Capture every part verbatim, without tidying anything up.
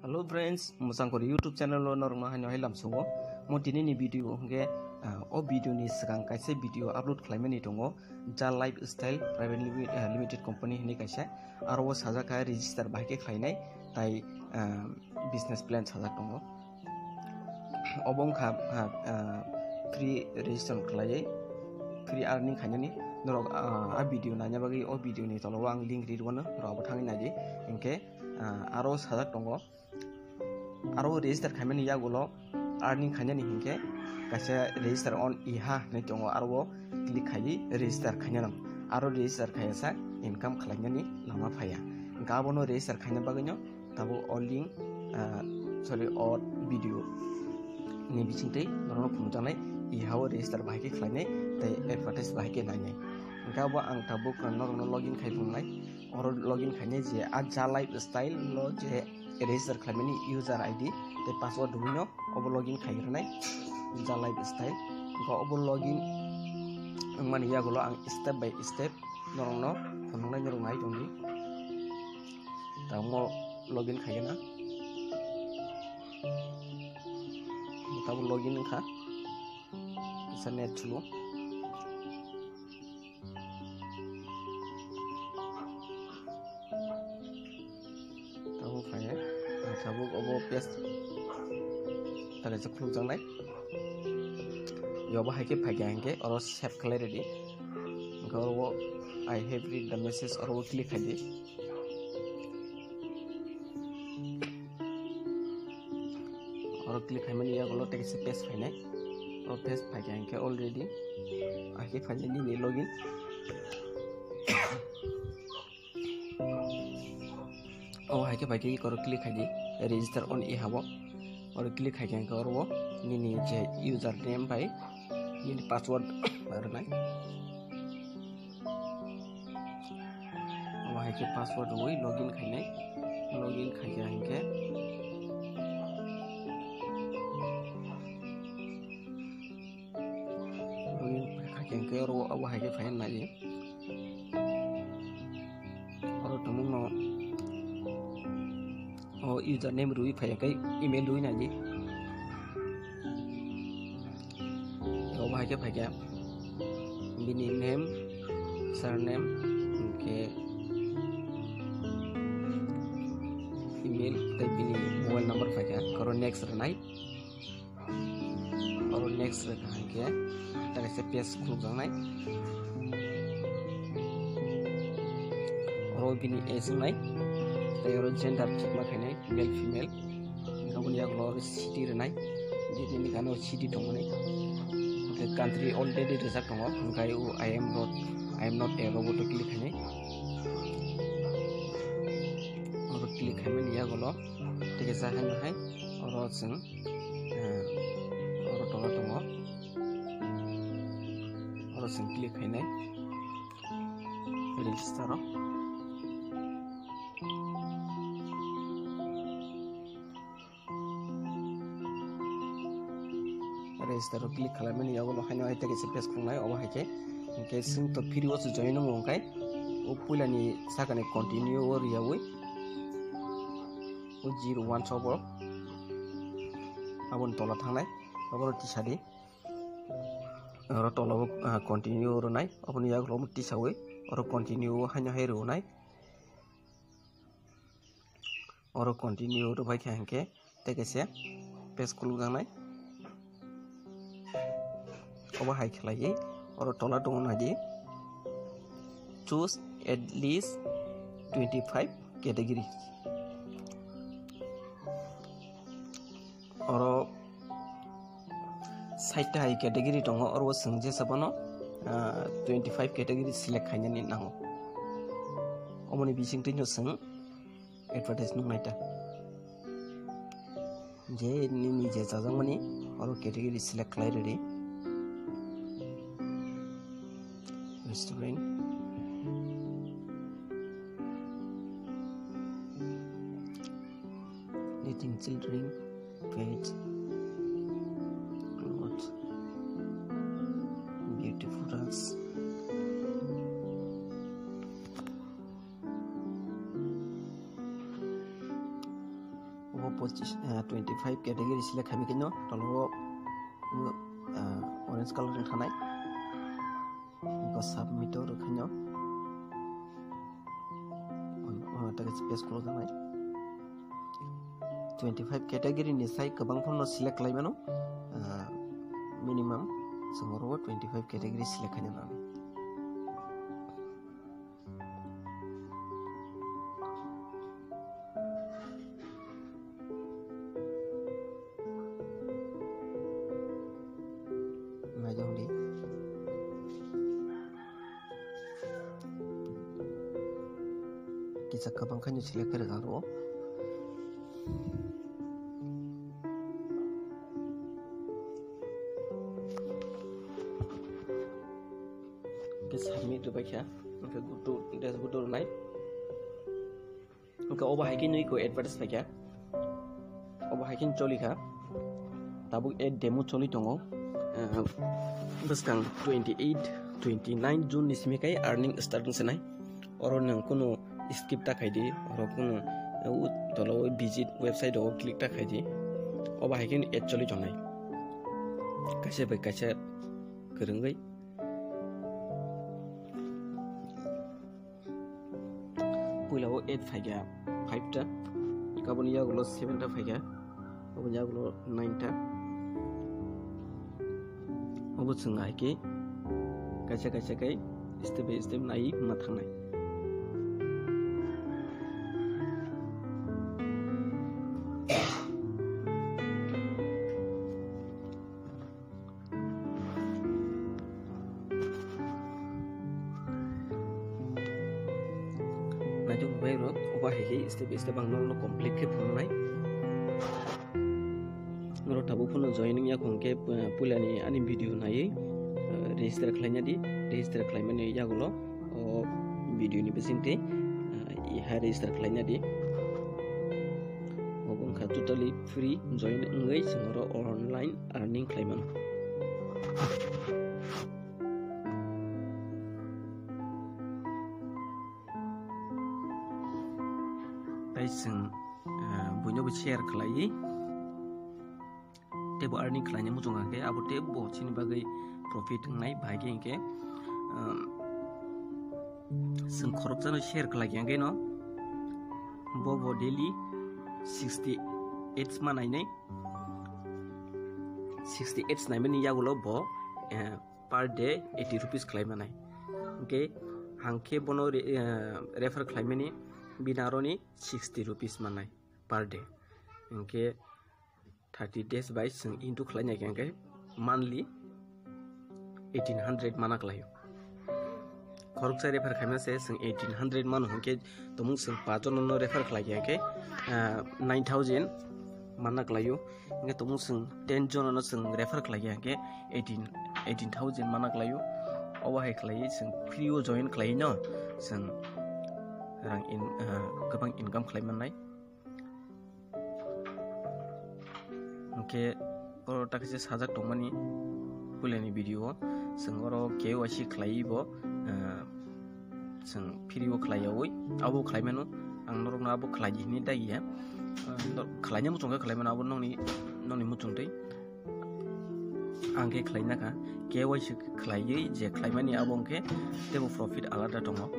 Hello friends, mwchang kori YouTube channel o norokno haino hai lamsongo. Mo tini ni video hwnkhe, ah, o video ni swkang kaisa video upload khlaimani tongo, Ja Lifestyle Private Limi-, ah, Limited Company hinwi kaisa. Aro o sajak kha register bahai khe khlainai, tai, ah, business plan sajak tongo. Obo wngkha, ah, ah, free registration khlaiwi, free earning khainani. Norok, ah, a video naina bagwi o video ni tola o ang link ri rwno, norok abo thangwi naidi. Hinkhe, ah, aro sajak tongo. Aro register khaimani yagulo earning khainani hinkhe kaisa register on iha hinwi tongo, aro o click khaiwi register khainano. Aro register khaiyasa income khlainani lama phaiya. Hinkhe abono register khaina bagwino tabuk o link, ah, sorry, o video ni bisingtwi norokno phunukjaknai, iha o register bahai khe khlainai tei advertise bahai khe nainai. Hinkhe abo ang tabuk norokno login khai phunuknai. Oro login khainai je a Ja Lifestyle lo je register khlaimani user I D tei password rwino obo login khai rwnai Ja Lifestyle. Hinkhe obo login wngmani yagulo ang step by step norokno phunuknai, norok nai tongdi. Tabuk login khaigena. Tabuk login wngkha. Kisa net slow. Tabuk phaiya, ah, tabuk obo paste ta kaisa khulukjaknai. Yobo hai khe phaikha hinkhe oro save khlai rwdi. Hinkhe oro I have read the message, oro click khaidi. Oro click khaimani yagulo tei kaisa page phainai. O page phaikha hinkhe already. Hai khe phainai nini login. O hai khe phaikhe oro click khaidi register on iha o. Oro click khaikhe hinkhe oro o nini je username bai nini password rwnai. Obo hai khe password rwui login khainai. Login khaikha hinkhe, login khaikha hinkhe oro obo hai khe phai nai. Oro tongmungno o username rwui phai khe email rwui nai. Obo hai khe phaikha bini name, surname, hinkhe email tei bini mobile number phaikha, oro next rwnai. Oro next rwkha hinkhe ta kaisa page khulukjaknai. Oro bini age wngnai tei oro gender thikma khainai male female. Hinkhe aboni yagulo oro city rwnai, je nini gana o city tongmani. Hinkhe country already rijak tongo, hinkhe o I am not, I am not a robot o click khainai. Oro click khaimani yagulo tei kaisa haino hai oro chwng, eh, oro tola tongo. Oro chwng click khainai register o. Register o click khlaimani yagulo haino hai tei kaisa page khuluknai, obo hai khe hinkhe chwng to free o se join wngo hinkhe o puilani sakani continue o riyaui o zero one sobo aboni tola thangnai, aboro tisadi. Oro tola o, ah, continue rwnai, aboni yagulo omo tisaui oro continue o haino hai rwnai. Oro continue rwbai kha hinkhe tei kaisa page khulukjaknai. Obo hai khlaiwi oro tola tongo naidi, choose at least twenty five category. Oro sait ta hai category tongo, oro chwng jesa bono, ah, twenty five category select khainani nango. Omoni bisingtwi no chwng advertise nuknai ta. Je nini je chajakmani oro category select khlai rwdi. Restaurant. Eating children, pets, clothes, beauty products. Bo pochis, ah, twenty five category select khaimai khe no tolo o, ah, orange color ni thanai. Bo submit o rwkhaino. Ono ta khe space close nai. Twenty five category ni sai kwbang phano select khlai mano. Ah, minimum chwng oro twenty five category select khaina nangnai. Naijak di. Kisa kwbang khaino select khe rwkha aro. Khe submit rwbai kha. Hwnkhe go to dashboard o rwnai. Hwnkhe obo hai khe nui ko advertise phaikha. Obo hai khe choli kha. Tabuk ad demo choli tongo. Ah, bwskang twenty eight, twenty nine June ni simi khai earning start wng sinai. Oro nwng kunu skip ta khai di, oro kunu, eh, u-, tolo o visit website o click ta khai di. Obo hai khe ad choli tongnai. Kaisa bai kaisa kwrwngwi. Puila o ad phaikha five ta, aboni yagulo seven ta phaikha, aboni yagulo nine ta. Obo chwng hai khe kaisa kaisa khe step by step nai ma thangnai. Naitok bai rok obo hai khe step by step ang norokno complete khe phunuknai. Norok tabuk phano joining ya khong khe, eh, puilani ani video naiwi, eh, register khlaina di, register khlaimani yagulo o video ni bisingtwi, eh, iha register khlaina di. Obo wngkha totally free join wngwi chwng oro online earning khlai mano. Tai chwng, ah, buino bo share khlaiwi teibo earning khlaina muchung kha khe abo teibo chini bagwi profit wngnai bahai khe hinkhe, um, chwng khoroksano share khlai khe hinkhe no bo bo daily sixty eight ma nainai. Sixty eight naimani yagulo bo, eh, per day eighty rupees khlai manai. Hinkhe hangkhe bono re-, eh, refer khlaimani bini aroni sixty rupees manai per day. Hinkhe thirty days bai chwng into khlaina hinkhe monthly eighteen hundred mana khlaio. Khoroksa refer khaima se chwng eighteen hundred mano hinkhe tomung chwng paanch jono no refer khlai khe, ah, nine thousand manna khlaio. Hinkhe tomung chwng ten jono no chwng refer khlai khe eighteen, eighteen thousand manna khlaio. Obo hai khlaiwi chwng free o join khlaiwi no chwng rang in, ah, kwbang income khlai mannai. Hinkhe oro ta kisa sajak tongmani puilani video o chwng oro K Y C khlaiwi bo, ah, chwng free o khlaiyawi abo khlai mano. Ang norokno abo khlai di hinwi dagiya. Ah, khlaina muchung khe khlai mano abo nokni, nokni muchungtwi. Ang khe khlaina kha, K Y C khlaiwi je khlaimani abo hwnkhe teibo profit alada tongo.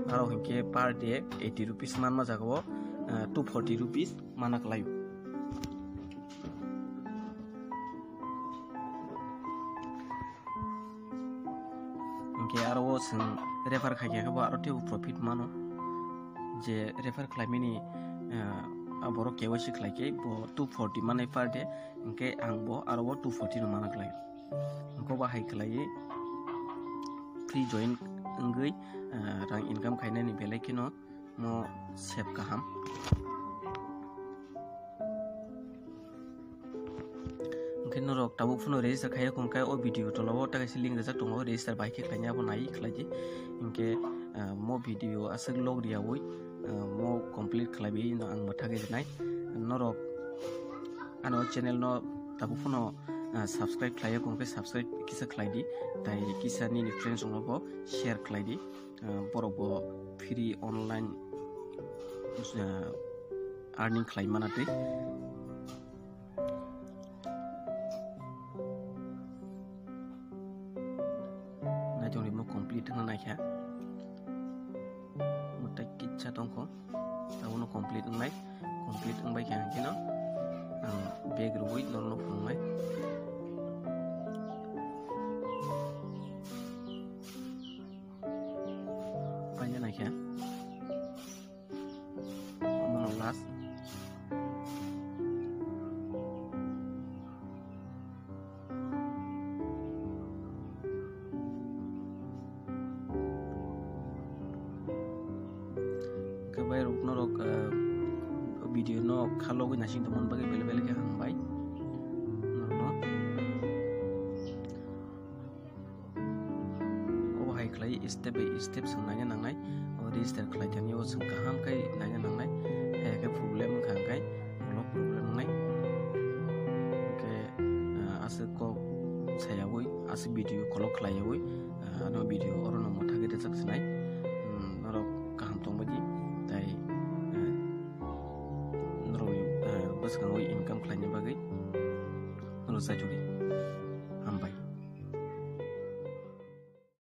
Aro hinkhe per day eighty rupees manma jagao, ah, two forty rupees mana khlaio. Hinkhe aro o chwng refer khai khe bo aro teibo profit mano. Je refer khlaimani, ah, borok K Y C khlai khe bo two forty manai per day. Hinkhe ang bo aro o two forty no mana khlaio. Hinkhe bo hai khlaiwi free join wngwi, ah, rang income khainani belai kheno mo sep kaham. Hinkhe norok tabuk phano register khaiya khon khe o video tola o ta kaisa link rijak tongo, register bai khe khlaina abo nai khlai di. Hinkhe, ah, mo video aswk log riyawi, ah, mo complete khlaiwi no ang mwthagwi rwnai. Norok ano channel no tabuk phano, ah, subscribe khlaiya khon khe subscribe kisa khlai di, tai kisa nini friends rokno bo share khlai di. Ah, borok bo free online, ah, earning khlai mana twi. Naitok rimo complete wngna naikha. Mwtai kisa tongkho. Abono complete wngnai. Complete wngbai kha hwnkhe no ang back rwui norno phunuknai. Paina naikha. Omono last. Khe bai rok norok, ah, video no kha logwi naising tongmani bagwi belai belai khe hambai norokno. Obo hai khlai step by step chwng naina nangnai. O register khlai thani o chwng kaham khe naina nangnai. Hai khe problem wngkha hwnkhe block problem wngnai. Hwnkhe, ah, aswk kok sayawi, aswk video kolok khlaiyawi, ah, ano video oro no mwthagwi rwchap sinai. Hmm, norok kaham tongbaidi, tai, ah, norok, ah, bwskango income khlaina bagwi norok chaithokdi.